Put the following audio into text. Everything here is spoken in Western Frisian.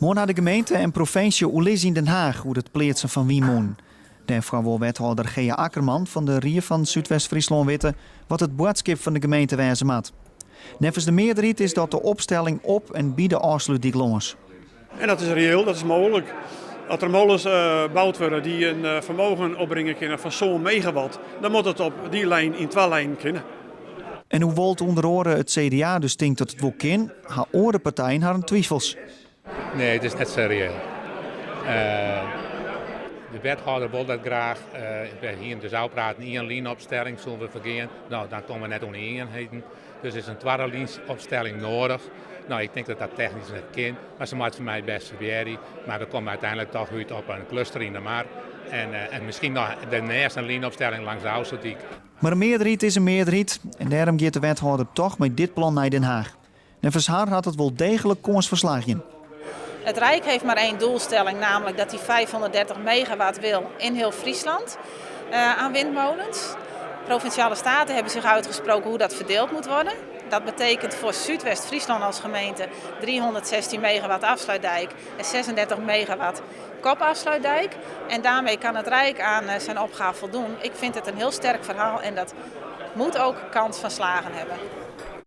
Moarn ha de gemeente en provinsje oerlis yn Den Haag oer it pleatsen fan wynmûnen. Dêrfoar wol wethâlder Gea Akkerman fan de Rie fan Súdwest-Fryslân witte wat it boadskip fan de gemeente wêze moat. Neffens de mearderheid is dat de opstelling op en by de Ofslútdyk lâns. En dat is reëel, dat is mooglik. As der molens boud wurde dy't in fermogen opbringe kinne fan sân megawatt, dan moat it op dy lijn yn twa lijnen kinne. En hoewol't ûnder oare it CDA dus tinkt dat it wol kin, ha oare partijen harren twifels. Nee, it is net sa reëel. De wethâlder wol dat graach. We hiene dus ôfpraten, ien lynopstelling soene we fergean. No, dan komme we net oan de ienheden. Dus is in twadde lynopstelling nedich. No, ik tink dat dat technysk net kin, mar se moat foar my bêst probearje. Mar we komme úteinlik toch út op in kluster yn de mar en, en miskien noch dêrneist in lynopstelling langs de Ofslútdyk. Mar in mearderheid is in mearderheid en dêrom giet de wethâlder toch mei dit plan nei Den Haag. Neffens har hat it wol deeglik kâns fan slagjen. Het Rijk heeft maar één doelstelling, namelijk dat hij 530 megawatt wil in heel Friesland aan windmolens. Provinciale Staten hebben zich uitgesproken hoe dat verdeeld moet worden. Dat betekent voor Súdwest-Fryslân als gemeente 316 megawatt Afsluitdijk en 36 megawatt kop Afsluitdijk. En daarmee kan het Rijk aan zijn opgave voldoen. Ik vind het een heel sterk verhaal en dat moet ook kans van slagen hebben.